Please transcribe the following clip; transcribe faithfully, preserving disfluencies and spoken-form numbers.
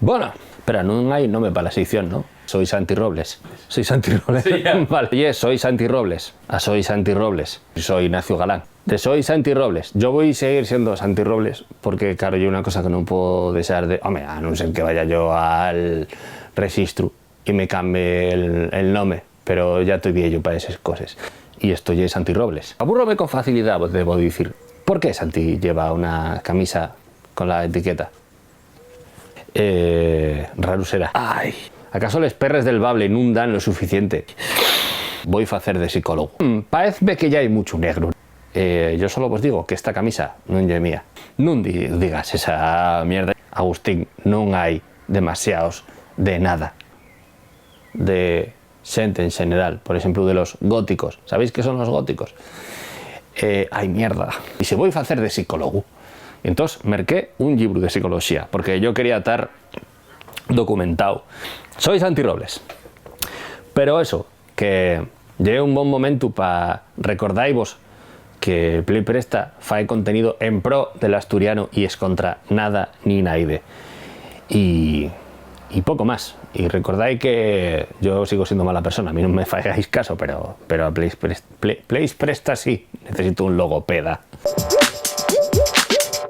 Bueno, pero nun hai nome pa la sección, ¿no? Soy Santi Robles. Soy Santi Robles. Sí, ya. Vale, ye, soy Santi Robles. A soy Santi Robles. Soy Ignacio Galán. De soy Santi Robles. Yo voy a seguir siendo Santi Robles porque, claro, yo una cosa que no puedo desear de... Hombre, a no ser que vaya yo al registro y me cambie el, el nome, pero ya estoy viejo para esas cosas. Y esto ya es Santi Robles. Aburro-me con facilidad, debo decir. ¿Por qué Santi lleva una camisa con la etiqueta? Eh, raro será. Ay. ¿Acaso les perres del bable nun dan lo suficiente? Voy facer de psicólogo. Mm, paezme que ya hai mucho negro. Eh, yo solo vos digo que esta camisa nun ye mía. Nun di-, digas esa mierda. Agustín, non hai demasiados de nada. De xente en general, por exemplu, de los góticos. ¿Sabéis qué son los góticos? Eh, ay, mierda. Y si voy facer de psicólogo. Entós, merqué un llibru de psicoloxía, porque yo quería tar documentao. Soy Santi Robles. Pero eso, que ye un bon momentu pa recordaivos que Play Presta fai contenido en pro del asturiano y escontra nada ni naide. Y, y poco más. Y recordái que yo sigo siendo mala persona, a mí no me faigáis caso, pero, pero a Play Prest-, Play, Play Presta sí, necesito un logopeda.